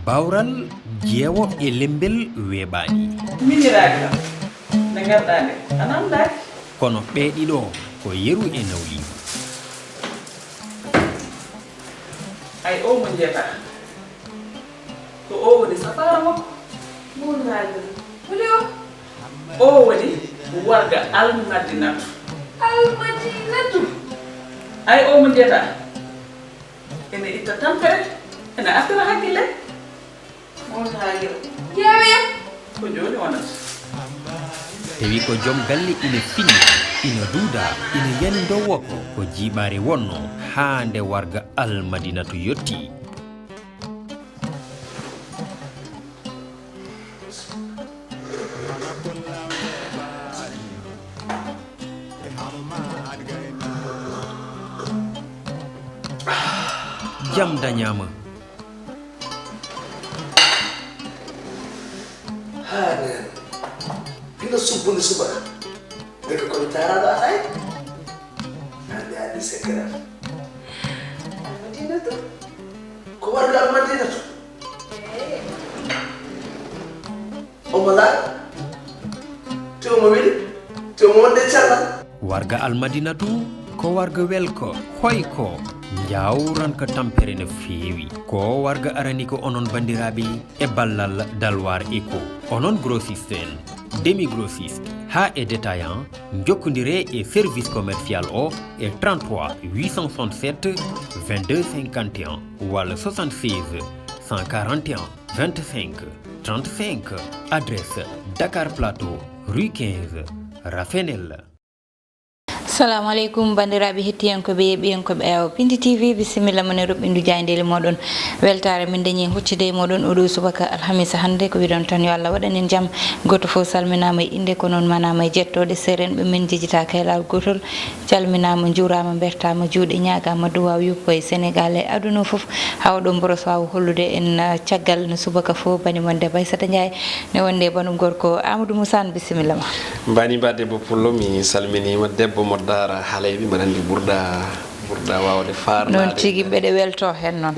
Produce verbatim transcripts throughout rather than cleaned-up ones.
Bawral jeewo e lembel weeɓaani. Miñiraaɗi kam, nde ngarɗaa nde, a namdaaki. Kono ɓee ɗiɗo ko yeru e nawliigu. Ay, oo mo njeetaa, ko oo woni safaara makko. Mawlaajo, holi o? Oo woni warga Almadinatu. Almadinatu? Ay, oo mo njeetaa, ene itta tampere, ene artira hakkille. Mawlaajo, ƴeewoya ko jooni wonata. Tawi ko joom galle ina finna, ina duuda, ina yani ndowoko, ko jiiɓaare wonno haa nde warga Almadinatu yotti. Jam dañaama. Haa neen hino subbude subaka. Ndeke ko mi taaraaɗo alay. Hannde addi sekkeram. Almadinatu. Ko warga Almadinatu. Omo laaɓi. Te omo weli. Te omo wonde cellal. Warga Almadinatu ko warga welko, hoyko, njawranka tampere no feewi. Ko warga arani ko onon banndiraaɓe e ballal Dalwar Eco. Onon grossiste en, demi grossiste, haa e détaillant, njokkondiree e service commercial o e trente-trois huit cent soixante-sept vingt-deux cinquante et un walla soixante-seize cent quarante et un vingt-cinq trente-cinq. Adresse Dakar Plateau, rue quinze, Rafenel. Salamu aleykum, banndiraaɓe hettiyankooɓe e ɓiyankooɓe Awa Pindi T V, bisimilla mon e roɓɓindu jaayndeeli mooɗon. Weltaare min dañi huccude e mooɗon oɗo subaka alhamisa hannde. Ko wiɗon tan yo Allah waɗan en jam. Gooto fof salminaama e innde, ko noon manaama e jettooɗe. Seerenɓe men njejitaaka e laawol gootol. Calminaama, njuuraama, mbertaama juuɗe, ñaagaama duwaaw yuppo e Senegaal e aduna o fof. Haa oɗo mboros waawa hollude en, ah, caggal no subaka fof bani mon debbo Aysata Njaay ne wonde e banum gorko Amadou Moussa Anne, bisimilla ma. Mbani mba debbo pullo, mi salminiima debbo mo Daara Haleyɓe, mbaɗa anndi ɓurɗa ɓurɗa waawde faarnaade. Noon tigi, mbeɗe weltoo heen noon.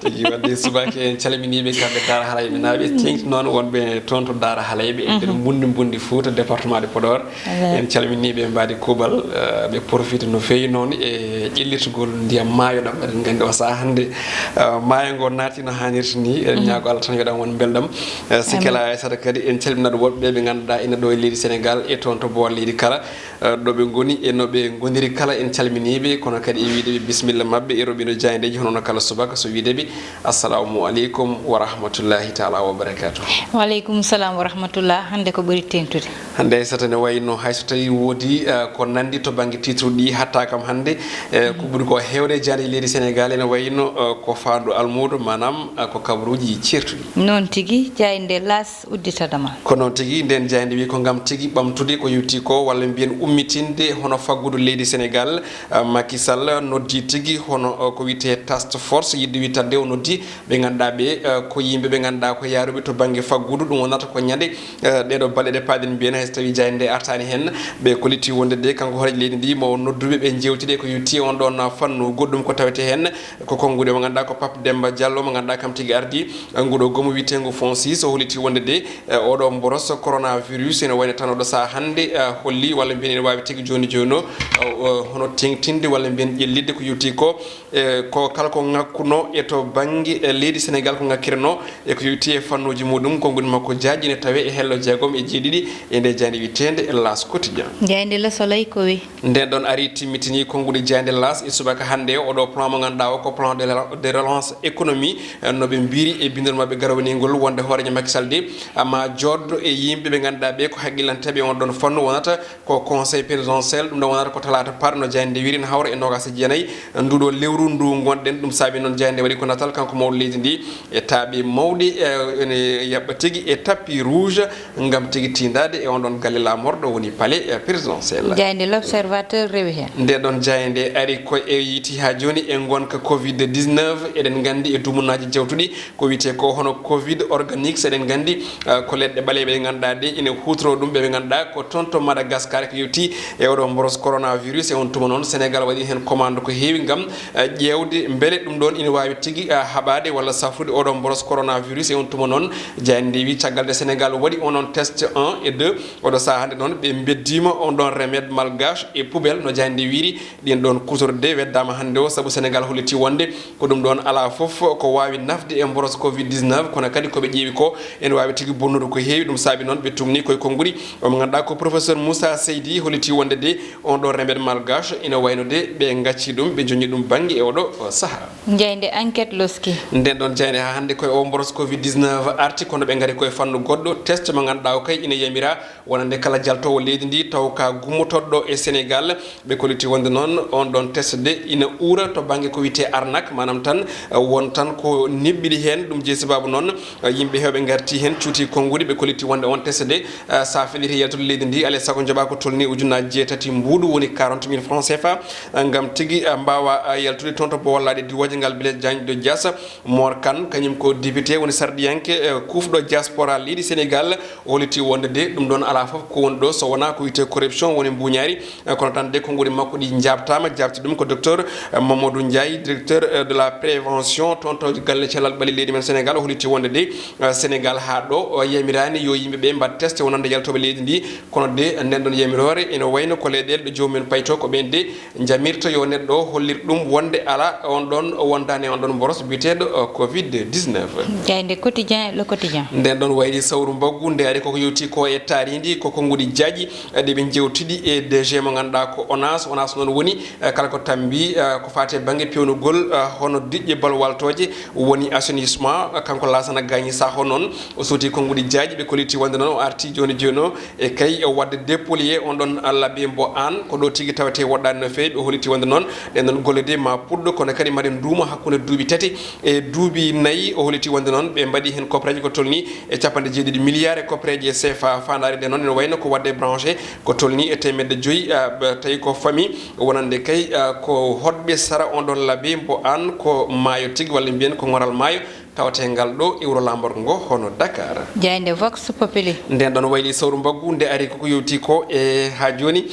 Tigi wadde subaka en calminiiɓe kamɓe Daara Haleyɓe naaɓe, teeŋti noon wonɓe toon to Daara Haleyɓe e nder mbunndi mbunndi Fuuta, département de Podor. En calminiiɓe, mbaadi kuuɓal, eh, ɓe profite no feewi noon e ƴellitgol ndiyam maayo ɗam. Eɗen nganndi o sahaa hannde, eh, maayo ngo naati no haanirta ni. Eɗen ñaago Allah tan yo ɗam won mbelɗam. Eh, Sikela Aysata kadi en calminat woɗɓe ɓe ngannduɗaa ina ɗo e leydi Senegaal e toon to boowal leydi kala, eh, ɗo ɓe ngoni e no ɓe ngoniri kala. En calminiiɓe, kono kadi e wiide ɓe bisimilla maɓɓe e roɓɓindo jaayndeeji hono no kala subaka so wiide ɓe assalamu aleykum wa rahmatullahi taala wa barakatuh. Wa aleykum salam wa rahmatullah. Hannde ko ɓuri teeŋtude? Hannde Aysata ne wayno hay so tawi woodi, eh, ko nanndi to bannge titre ɗi hatta kam hannde, eh, ko ɓuri ko heewde jaayndeeji leydi Senegaal ene wayno, eh, ko faandu almuudo, maanaam, eh, ko kabaruuji ceertuɗi. Noon tigi, jaaynde Laas udditana ma. Ko noon tigi, ndeen jaaynde wi ko ngam tigi ɓamtude ko yowti ko, walla mbiyen ummitinde hono faggudu leydi Senegaal, eh, Macky Sall noddii tigi hono, eh, ko wiyetee task force, yiɗde wi tagde o noddii ɓe ngannduɗaa ɓe, eh, ko yimɓe ɓe ngannduɗaa ko yaaruɓe to bannge faggudu. Ɗum wonata ko ñande, eh, ɗeeɗo balɗe ɗe paaɗen mbiyen, hay so tawii jaaynde nde artaani heen, ɓe kollitii wonde de kanko hooreejo leydi ndi mo nodduɓe ɓe njeewtide e ko yowti on ɗon fannu. Goɗɗum ko tawetee heen ko konnguɗi mo ngannduɗaa ko Pape Demba Diallo mo ngannduɗaa kam tigi ardii, eh, nguɗo goomu wiyeteengu FONSIS, o holliti wonde de, eh, oɗo mboros coronavirus ene wayno tan oɗo sahaa hannde, eh, holli walla mbiyen ene waawi tigi jooni jooni o, eh, hono teeŋtinde walla mbiyen ƴellitde ko yowti ko, eh, ko kala ko ŋakkunoo e to bannge, eh, leydi Senegaal ko ŋakkiranoo e ko yowti e fannuuji muɗum. Konnguɗi makko jaaji ene tawee e hello jeegom e jeeɗiɗi e nde jaaynde wiyeteende Laas Quotidien. Jaaynde Le Soleil ko wi? Ndeen ɗoon arii timmitinii konnguɗi jaaynde Laas e subaka hannde o. Oɗo plan mo ngannduɗaa o ko plan de rela-, de relance économie, eh, no ɓe mbiyri e binndol maɓɓe garwaniingol wonde hooreejo Macky Sall de, ah, ma jooddo e yimɓe ɓe ngannduɗaa ɓe ko hakkillanteeɓe e on ɗoon fannu, wonata ko conseil présidentiel. Ɗum ɗoon wonata ko talaata paaɗo no jaaynde nde wiyri, ene hawra e noogaas e jeenayi nduuɗo lewru ndu ngonɗen. Ɗum saabi noon jaaynde nde waɗi ko natal kanko mawɗo leydi ndi e taaɓe mawɗe, eh, ene yaɓɓa tigi e tapis rouge ngam tigi tiindaade e on ɗon galle laamorɗo woni palais, eh, présidentiel. Jaaynde L'Observateur rewi heen. Nde ɗon jaaynde ari ko e yiiti haa jooni e ngonka covid dix-neuf. Eɗen nganndi e dumunaaji jawtuɗi ko wiyetee ko hono covid organique, so eɗen nganndi, eh, ko leɗɗe ɓaleeɓe ɗe ngannduɗaa ɗe ene huutoroo ɗum ɓe, ɓe ngannduɗaa ko toon to Madagascar ko yowti e oɗo mboros coronavirus. E on tuma noon Sénégal Sénégal waɗi heen commande ko heewi ngam, eh, ƴeewde mbele ɗum ɗoon ina waawi tigi, eh, haɓaade walla safrude oɗo mboros coronavirus. E on tuma noon, jaaynde nde wi caggal nde Sénégal waɗi on ɗon test un et deux, oɗo sahaa hannde noon ɓe mbeddiima on ɗon remède malgache e poubelle, no jaaynde nde wiiri. Ɗin ɗoon kuutorɗe weddaama hannde o, sabu Sénégal holliti wonde ko ɗum ɗoon alaa fof ko waawi nafde e mboros covid dix-neuf, kono kadi ko ɓe ƴeewi ko ene waawi tigi bonnude ko heewi. Ɗum saabi noon ɓe tumni koye konnguɗi. O mo ngannduɗaa ko professeur Moussa Seydi holliti wonde de on ɗon remède malgache ina wayno de ɓe ngacci ɗum, ɓe joñi ɗum bannge e oɗo sahaa. Jaaynde Enquête loski. Nden ɗon jaaynde haa hannde koye o mboros covid dix-neuf arti, kono ɓe ngari koye fannu goɗɗo, test mo ngannduɗaa o kay ina yamira wonande kala jaltoowo leydi ndi taw ka gummotoɗo e Sénégal. Ɓe kolliti wonde noon on ɗon test de ina uura to bannge ko wiyetee arnaque, maanaam tan, eh, won tan ko neɓɓiɗi heen. Ɗum jeyi sabaabu noon, eh, yimɓe heewɓe ngarti heen, cuuti konnguɗi. Ɓe kolliti wonde on test de, eh, so a felliti yaltude leydi ndi, alaa e sago njoɓaa ko tolni ujunnaaji jeetati mbuuɗu, woni quarante mille francs C F A, eh, ngam tigi, eh, mbaawa, eh, yaltude toon to Bowal Laaɗe Diwooje ngal Blaise Diagne de Diass. Mor Kane, kañum ko député, woni sarɗiyanke, eh, kuufɗo diaspora leydi Sénégal, o holliti wonde de ɗum ɗoon alaa fof ko woni ɗo so wonaa ko wiyetee corruption woni mbuuñaari. Eh, kono tan de konnguɗi makko ɗi jaabtaama, jaabti ɗum ko docteur, eh, Mamadou Ndiaye, directeur, eh, de la prévention toon to galle cellal ɓalli leydi men Sénégal. O holliti wonde de, eh, Sénégal haa ɗo o yamiraani yo yimɓe ɓe mbaɗ test wonande yaltooɓe leydi ndi, kono de nden ɗon yamiroore ene wayno ko leyɗeele ɗo joomum en payto ko ɓeen de jamirta yo neɗɗo hollir ɗum wonde alaa on ɗon wondaani e on ɗon mboros biyeteeɗo, eh, covid dix-neuf. Jaaynde Quotidien, Le Quotidien. Nden ɗon wayri sawru mbaggu nde ari koko yewti ko e taarindi, ko konnguɗi jaaƴi, eh, ɗi ɓe njewtidi e D G mo ngannduɗaa ko onas. Onas noon woni, eh, kala ko tambi, eh, ko faati e bannge peewnugol, eh, hono diƴƴe balwaltooje woni assainissement, eh, kanko Laasana Gaañi Saaho noon o suuti konnguɗi jaaƴi. Ɓe kolliti wonde noon o arti jooni jooni o e kay waɗde dépolluer on ɗon labbe mbo aan ko ɗo tigi tawetee woɗɗaani no feewi. Ɓe holliti wonde noon ɗen ɗon golle de ma puɗɗo, kono kadi maɗe nduuma hakkunde duuɓi tati e duuɓi nayi. O holliti wonde noon ɓe mbaɗi heen koppareeje ko tolni e capanɗe jeeɗiɗi milliards e koppareeje C F A. Faandaare nde noon ene wayno ko waɗde branché ko tolni e teemedde joyi, ah, ɓe tawi ko famille wonande kay, ah, ko hoɗɓe sara on ɗon labbe mbo aan ko maayo tigi walla mbiyen ko ŋoral maayo. Tawatengal ɗo e wuro Lamborgo hono Dakar. Jaaynde Vox Populi. Nden ɗon wayli sawru mbaggu nde ari koko yewti ko e haa jooni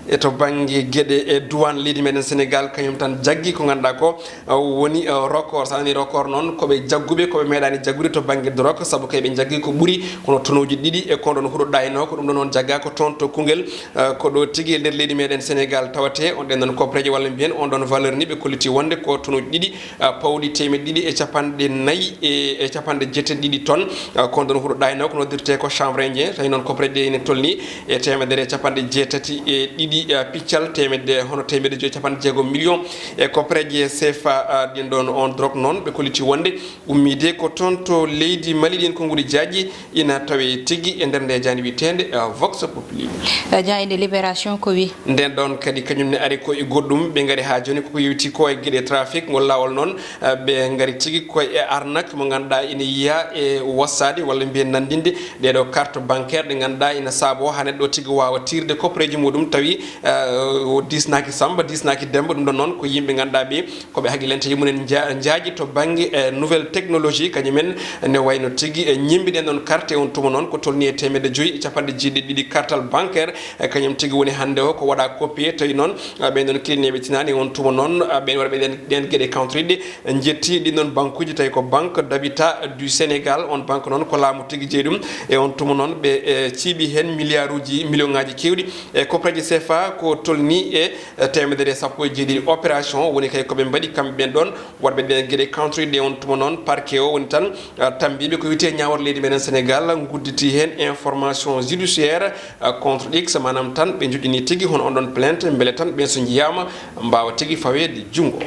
e to bannge geɗe e duwaan leydi meɗen Sénégal, kañum tan jaggi ko ngannduɗaa ko, uh, woni, uh, record. So a nani record noon, ko ɓe jagguɓe, ko ɓe meeɗaani jaggude to bannge drogue, sabu kay ɓe jaggi ko ɓuri kono tonooji ɗiɗi e kon ɗon huɗo ɗaynoo. Ko ɗum ɗon noon jaggaa ko toon to Koungheul, uh, ko ɗo tigi e nder leydi meɗen Sénégal tawatee. On ɗen noon koppareeje walla mbiyen on ɗon valeur ni ɓe kolliti wonde ko tonooji ɗiɗi, ah, pawɗi teemeɗɗe ɗiɗi e capanɗe nayi e, e capanɗe jeetati ɗiɗi ton. Ah, ko ɗon huɗo ɗaynoo ko noddirtee ko chanvre indien. Tawi noon koppareeje ɗe ene tolni e teemedere e capanɗe jeetati e ɗiɗi, ah, piccal, teemedde, hono teemedde joyi capanɗe jeegom million e koppareeje C F A, ah, ɗin ɗon on drogue noon ɓe kolliti wonde ummiide ko toon to leydi Mali. Ɗin konnguɗi jaaƴi ina tawe tigi e nder nde jaaynde wiyeteende, eh, Vox Populi. Eh, jaaynde Libération ko wi? Nden ɗon kadi kañum ne ari ko e goɗɗum, ɓe ngari haa jooni koko yewti ko e geɗe trafic, ngol laawol noon, eh, ɓe ngari tigi ko e arnaque mo ngannduɗaa ina yiya e wassaade walla mbiyen nanndinde ɗeɗo carte bancaire ɗe ngannduɗaa ina saabo haa neɗɗo tigi waawa tiirde koppareeji muɗum tawi, eh, o diisnaaki Samba, diisnaaki Demba. Ɗum ɗon noon ko yimɓe ngannduɗaa ɓe ko ɓe haqilante yimmumen nja-, njaaji to bannge, eh, nouvelle technologie, kañum en ne wayno tigi, eh, ñimbiɗen ɗon carte e on tuma noon ko tolni e teemedde joyi e capanɗe jeeɗiɗi ɗiɗi cartal bancaire, eh, kañum tigi woni hannde o ko waɗa copier. Tawi noon, ah, ɓen ɗon kilineeɓe tinaani e on tuma noon, ah, ɓen waɗa ɓe ɗen, ɗen geɗe countriɗe, eh, njetti ɗin ɗon bankuuji, tawi ko Banque d'Habitat du Sénégal. On banque noon ko laamu tigi jeyi ɗum. E on tuma noon ɓe, eh, ciiɓi heen milliard uji, million ŋaaji keewɗi e koppareeji C F A ko tolni e, eh, teemedere e sappo e jeeɗiɗi opération woni kay ko ɓe mbaɗi kamɓe ɓen ɗon. Waɗɓe ɗen geɗe countriɗe on tuma noon, parquet o woni tan, ah, tambiiɓe ko wiyetee ñaawre leydi meɗen Sénégal, ngudditi heen information judiciaire, ah, contre X, maanaam tan ɓe njoƴƴini tigi hono on ɗon plainte, mbele tan ɓen so njiyaama mbaawa tigi faweede junngo.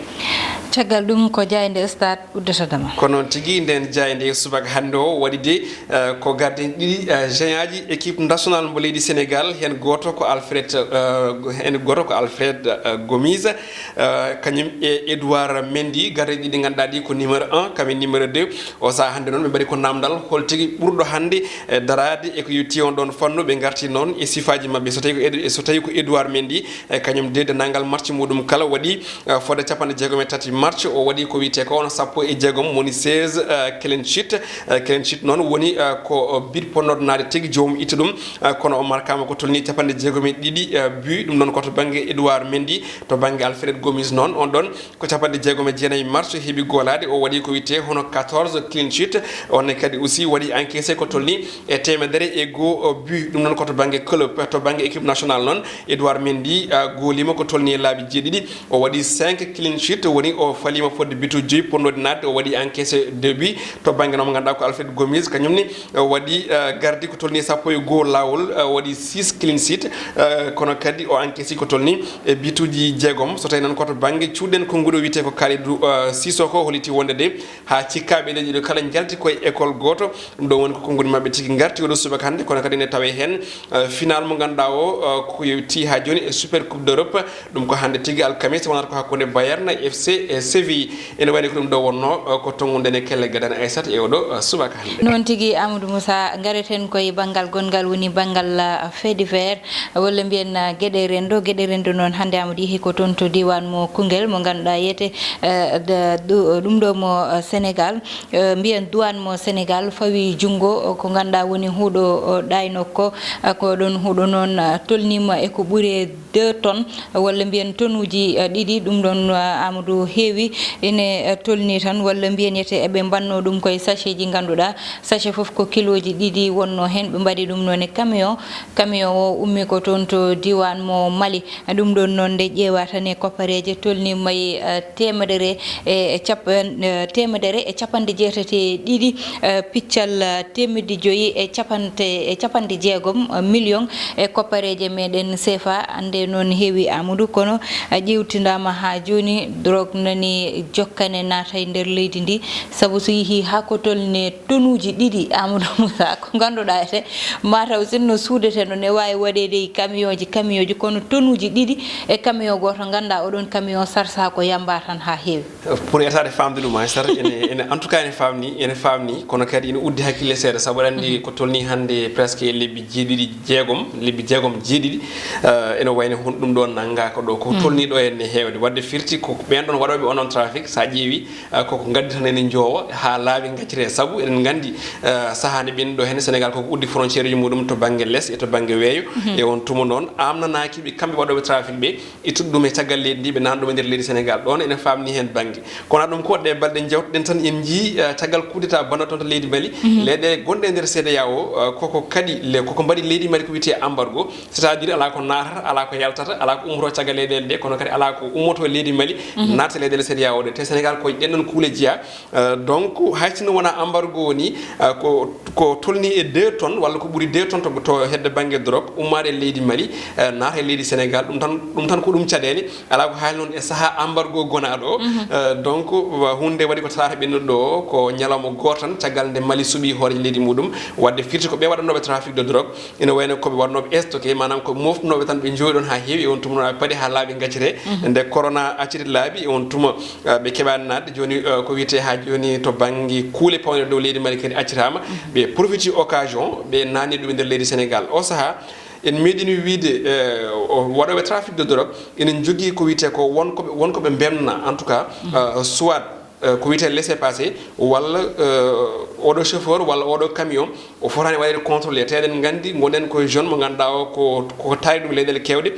Caggal ɗum ko jaaynde Stade uddata dama. Ko noon tigi, nden jaaynde subaka hannde o waɗi de, eh, ko gardien ɗiɗi, eh, géant ji équipe nationale mbo leydi Sénégal, heen gooto ko Alfred, eh, heen gooto ko Alfred, eh, Gomis, eh, kañum e Edouard Mendy, gardien ɗiɗi ngannduɗaa ɗi ko numéro un, kam e numéro deux. O sahaa hannde noon ɓe mbaɗi ko namdal hol tigi ɓurɗo hannde, eh, daraade e ko yowti on ɗon fannu. Ɓe ngarti noon e sifaaji maɓɓe. So tawi ko Ed-, so tawi ko Edouard Mendy, eh, kañum de denndaangal match muɗum kala waɗi, eh, fodde capanɗe jeegom e tati March o waɗi ko wiyetee ko ono sappo e jeegom, woni seize, eh, clean sheet. Eh, clean sheet noon woni, eh, ko, eh, bit ponnooɗo naade tigi joomum itta ɗum. Eh, kono o markaama ko tolnii capanɗe jeegom e ɗiɗi, eh, but. Ɗum noon ko to bannge Edouard Mendy, to bannge Alfred Gomis noon. On ɗoon ko capanɗe jeegom e jeenayi March heɓi goolaade. O waɗi ko wiyetee hono quatorze clean sheet. On ne kadi aussi waɗi encaissé ko tolnii e teemedere e goo, eh, but. Ɗum noon ko to bannge club. To bannge équipe nationale noon, Edouard Mendy, eh, gooliima ko tolnii e laabi jeeɗiɗi. O waɗi cinq clean sheet, woni o faliima fodde bituuji joyi ponnooɗi naatde, o waɗi encaissé deux buts. To bannge noon mo ngannduɗaa ko Alfred Gomis, kañum ne o waɗi, eh, gardi ko tolnii sappo e goo laawol, eh, o waɗi six clean sheet, eh, kono kadi o encaissé ko tolnii e bituuji jeegom. So tawii noon ko to bannge cuuɗi en, konnguɗo wiyetee ko Kalidou, eh, Sissoko holliti wonde de haa cikkaaɓe leydi ɗo kala njalti koye école gooto. Ɗum ɗo woni ko konnguɗi maɓɓe tigi ngarti oɗo subaka hannde, kono kadi ne tawee heen, eh, final mo ngannduɗaa o, eh, ko yowti haa jooni e Super Coupe d'Europe. Ɗum ko hannde tigi alkamisa wonata ko hakkunde Bayern F C e Séville. Ene wayno ko ɗum ɗo wonnoo, eh, ko tonngude nde kelle gadane Aissata e oɗo, eh, subaka hannde. Noon tigi, Amadou Moussa, ngareten koye banngal gonngal, woni banngal, eh, fait divers, walla mbiyen, eh, geɗe renndo. Geɗe renndo noon hannde Amadou yehi ko toon to diiwaan mo Koungheul mo ngannduɗaa wiyetee, eh, de-, ɗu-, ɗum ɗo mo, eh, Sénégal, eh, mbiyen duwaan mo Sénégal fawi junngo, eh, ko ngannduɗaa woni huɗo, eh, ɗaynokko, eh, ko ɗoon huɗo noon, eh, tolniima e ko ɓuri e deux tonnes, walla mbiyen tonuuji, eh, ɗiɗi. Ɗum ɗoon, eh, Amadou heewi ene, eh, tolnii tan, walla mbiyen wiyetee eɓe mbannoo ɗum koye sachet ji ngannduɗaa, sachet fof ko kilooji ɗiɗi wonnoo heen, ɓe mbaɗi ɗum noon e camion. Camion o ummii ko toon to diiwaan mo Mali. Ɗum ɗoon noon nde ƴeewaa tan e koppareeje tolniima e, eh, teemedere e capan-, eh, teemedere e capanɗe jeetati e ɗiɗi, eh, piccal, eh, teemedde joyi e capante, e capanɗe jeegom, eh, million e koppareeje meɗen C F A. Annde noon heewi Amadou, kono, eh, ƴeewtindaama haa jooni, drogue nani jokkane naata e nder leydi ndi, sabu so yehii haa ko tolni tonuuji ɗiɗi, Amadou Moussa, ko ngannduɗaa ete, mataw sinno suudeteno ne waawi waɗeede e camion ji, camion ji, kono tonuuji ɗiɗi e camion gooto, ngannduɗaa oɗon camion sarsa ko yamba tan haa heewi. Pour etaade faamde ɗum, hay sara, ene, ene, en tout cas, ene faamni, ene faamni, kono kadi ene uddi hakkille seeɗa, sabu aɗa anndi ko tolni hannde presque e lebbi jeeɗiɗi, jeegom, lebbi jeegom, jeeɗiɗi, eh, ene wayno hon ɗum ɗo nanngaaka ɗo, ko tolni ɗo henne heewde. Waɗde firti ko ɓeen ɗoon waɗooɓe onon trafic, so a ƴeewi, eh, koko ngaddi tan ene njoowa haa laabi ngacciree, sabu eɗen nganndi, eh, sahaa nde ɓeen ɗo henne Sénégal koko uddi frontière uji muɗum to bannge les e to bannge weeyo. E on tuma noon, amnanaaki ɓe kamɓe waɗooɓe trafic ɓe, ittude ɗum e caggal leydi ndi, ɓe naatna ɗum e nder leydi Sénégal. Ɗoon ene faamni heen bannge. Kono ɗum ko ɗe balɗe njewtuɗen tan, en njii, eh, caggal coup d'état bannoɗo toon to leydi Mali, leyɗeele gonɗe e nder C E D E A O, eh, koko kadi le-, koko mbaɗi leydi Mali ko wiyetee embargo, c'est-à-dire alaa ko naatata, alaa ko yaltata, alaa ko ummoto caggal leyɗeele ɗe, kono kadi alaa ko ummoto e leydi Mali, naata e leyɗeele C E D E A O ɗe. Te Sénégal ko e ɗeen ɗoon kuule jeyaa. Eh, donc, hay sinno wonaa embargo woni, eh, ko, ko tolni e deux tonnes walla ko ɓuri deux tonnes to, to hedde bannge drogue ummaade e leydi Mali, eh, naata e leydi Sénégal. Ɗum tan, ɗum tan ko ɗum caɗeele. Alaa ko haali noon e sahaa embargo gonaaɗo o. Eh, donc, wa-, huunde nde waɗi ko talaata ɓennuɗo ɗo o, ko ñalawma gooto tan caggal nde Mali suɓii hooreejo leydi muɗum. Waɗde firti ko ɓe waɗannooɓe trafic de drogue. Ina wayno ko ɓe waɗnooɓe stocké, maanaam ko moftunooɓe tan, ɓe njowi ɗoon haa heewi, e on tuma no ɓe paɗi haa laabi ngacciree. Nde corona acciri laabi, e on tuma, eh, ɓe keɓaani naatde. Jooni, eh, ko wiyetee haa jooni to bannge kuule pawɗe dow leydi Mali kadi acciraama. Ɓe profiti occasion, ɓe naatni ɗum e nder leydi Sénégal. O sahaa, en meeɗiino wiyde, eh, o waɗooɓe trafic de drogue ina njogii ko wiyetee ko won ko ɓe, won ko ɓe mbemna, en tout cas, eh, soit eh, ko wiyetee laissez-passer, walla, eh, oɗo chauffeur, walla oɗo camion, o fotaani waɗeede contrôlé. Te eɗen nganndi, ngonɗen koye zone mo ngannduɗaa o ko, ko taari ɗum e leyɗeele keewɗe.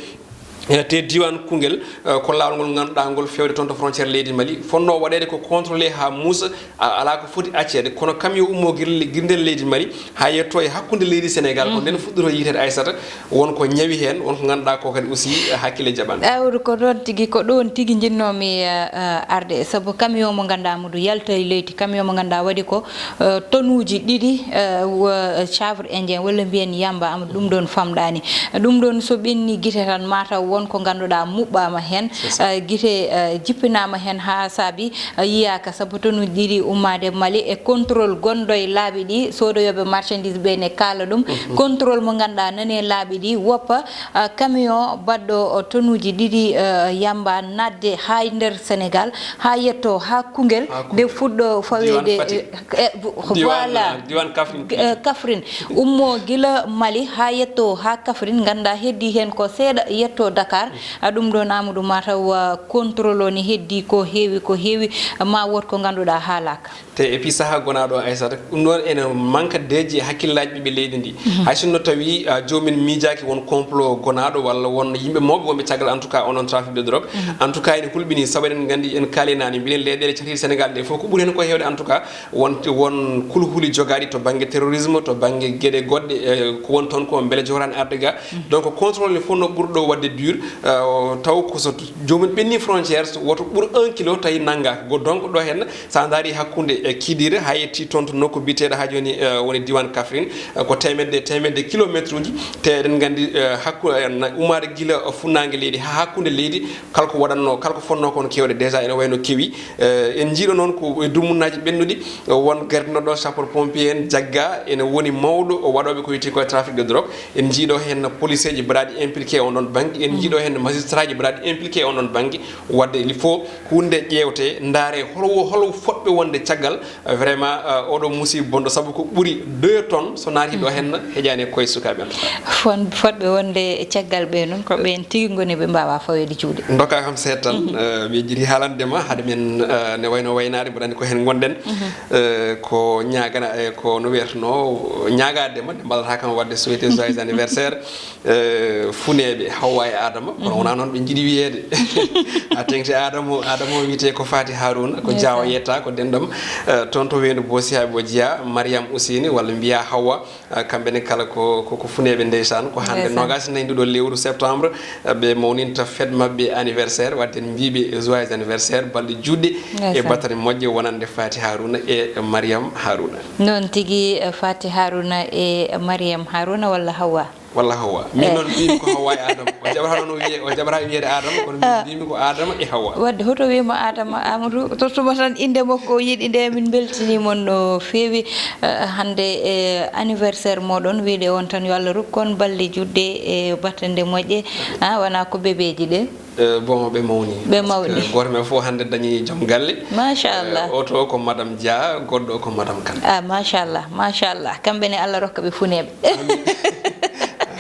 Eh, te diiwaan Koungheul, eh, ko laawol ngol ngannduɗaa ngol feewde toon to frontière leydi Mali. Fotnoo waɗeede ko contrôlé haa muusa, a-, alaa ko foti acceede. Kono camion ummoo gir-, gir nder leydi Mali, haa yetto e hakkunde leydi Sénégal, ko nden fuɗɗotoo yiyteede Aissata, won ko ñawi heen, won ko ngannduɗaa ko kadi aussi, eh, hakkille jaɓan. Amadou, ko ɗoon tigi, ko ɗoon tigi njinnoomi, eh, eh, arde, sabu camion mo ngannduɗaa Amadou yalta e leydi, camion mo ngannduɗaa waɗi ko, eh, tonuuji ɗiɗi, eh, wo-, chanvre indien, walla mbiyen yamba, Amadou, ɗum ɗoon famɗaani. Ɗum ɗoon so ɓenni gite tan, mataw won ko ngannduɗaa muɓɓaama heen, eh, gite, eh, jippinaama heen haa saabi a yiyaaka, sabu tonuuji ɗiɗi ummaade Mali e contrôle gonɗo e laabi ɗi, soodoyooɓe marchandise ɓe ne kaala ɗum. Contrôle mo ngannduɗaa nani e laabi ɗi, woppa, ah, camion baɗɗo, oh, tonuuji ɗiɗi, eh, yamba naatde haa e nder Sénégal, haa yetto haa Koungheul, nde fuɗɗo faweede, eh, eh, vo-, voilà, diiwaan Kaffrine. Eh, Kaffrine. Ummo gila Mali haa yetto haa Kaffrine, ngannduɗaa heddii heen ko seeɗa yetto Dakar. Dakar. A, ɗum ɗoon, Amadou, mataw, a, contrôle o ne heddii ko heewi, ko heewi, ma wood ko ngannduɗaa haalaaka. Te et puis sahaa gonaaɗo o, Aissata, ɗum ɗoon ene manque deeji e hakkillaaji ɓiɓɓe leydi ndi. Mhm. Hay sinno tawi, a, joomum miijaaki won complot gonaaɗo walla won yimɓe mawɓe wonɓe caggal, en tout cas, onon trafic de drogue. Mhm. En tout cas, ene hulɓinii, sabu eɗen nganndi, en kaalii naane, mbiɗen leyɗeele catiiɗe Sénégal ɗe fof, ko ɓuri heen ko heewde, en tout cas, won, won kulhuli jogaaɗi to bannge terrorisme, to bannge geɗe goɗɗe, e, ko woni toon ko mbele joraani arde ga. Mhm. Donc, contrôle ne fof no ɓuri ɗo waɗde dur, e, taw ko so joomum ɓenni frontière, so woto ɓur un kilo tawi nanngaaka. Go-, donc, ɗo heen, so a ndaari hakkunde, e, Kidira, haa yetti toon to nokku biyeteeɗo haa jooni, e, woni diiwaan Kaffrine, e, ko teemedde, teemedde kilometre uji, te eɗen nganndi, e, hakku-, e, na umaade gila funnaange leydi haa hakkunde leydi, kala ko waɗatnoo, kala ko fotnoo kon kewde déjà ene wayno kewi. Eh, en njiiɗo noon ko e dummunnaaji ɓennuɗi, eh, won gardinooɗo sapeur pompier en jagga, ene woni mawɗo o waɗooɓe ko wiyetee ko trafic de drogue. En njiiɗo heen policeeji baɗaaɗi impliqué on ɗon bannge, en njiiɗo heen magistraaji baɗaaɗi impliqué on ɗon bannge. Waɗde il faut huunde ƴeewte, ndaare hol wo-, hol fotɓe wonde caggal, eh, vraiment, eh, oɗo musiba bonɗo, sabu ko ɓuri deux tonnes so naati ɗo heen, heƴaani e koye sukaaɓe en. Fon-, fotɓe wonde e caggal ɓe noon, ko ɓeen tigi ngoni ɓe mbaawaa faweede juuɗe. Ndokkaa kam seeɗa tan, eh, mi yejjiti haalande ma, hade men, eh, ne wayno waynaade, mboɗo anndi ko heen ngonɗen. Eh, ko ñaagana, eh, ko no wiyatnoo, ñaagaade ma, nde mbaɗataa kam waɗde souhaité joyeux anniversaire, eh, funeeɓe Hawwa e Adama, kono wonaa noon ɓe njiɗi wiyeede. A teŋti Adama o, Adama o wiyetee ko Faty Harouna, ko Jaawo yetta, ko denɗam, eh, toon to Weendu Boosiyaaɓe o jeyaa, Mariam Ousseyni, walla mbiyaa Hawwa. Ah, kamɓe ne kala ko, ko, ko funeeɓe ndeysaan, ko hannde noogaas e nayi nduɗo lewru septembre, ah, ɓe mawninta fête maɓɓe anniversaire, waɗde en mbiiɓe joyeux anniversaire, balɗe juutɗe e battane moƴƴe wonande Faty Harouna e Mariam Harouna. Noon tigi, eh, Faty Harouna e Mariam Harouna walla Hawwa? Walla Hawwa. Min noon mbiymi ko Hawwa e Adama. O jaɓata noon o wiye, o jaɓata wiyeede Adama, kono min mbiymi ko Adama e Hawwa. Waɗde hoto wiye mo Adama Amadou, tottuma tan innde makko o yiɗi nde, min mbeltanii mon no feewi. Eh, hannde e anniversaire mooɗon, wiide on tan yo Allah rokku on balɗe juutɗe e battande moƴƴe. Ah, wonaa ko bebeeji ɗe? Eh, bon, ɓe mawni. Ɓe mawni. Parce que gooto men fof hannde dañi joom galle. Machallah. Eh, oto ko Madame Dia, goɗɗo ko Madame Kane. Ah, machallah, machallah. Kamɓe ne Allah rokka ɓe funeeɓe. Amiin.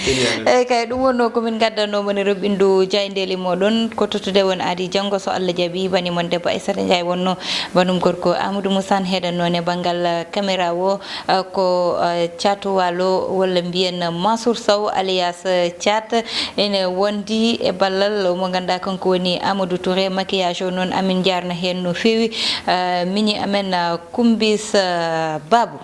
Amiin, amiin. Eeyi kay, ɗum wonnoo ko min ngaddanoo mon e roɓɓindu jaayndeeli mooɗon. Ko tottude won aadi janngo, so Allah jaɓii, bani mon debbo Aissata Ndiaye wonnoo, banum gorko Amadou Moussa ne heɗannoo ne banngal, eh, caméra o, eh, ko, eh, Thiatou Walo, walla mbiyen Mansour Sow alias, eh, Thiat, ene wondi e ballal mo ngannduɗaa kanko woni Amadou Touré, maquillage o noon amin njaarna heen no feewi. Eh, miñi amen, eh, Kumbis, eh, Babou.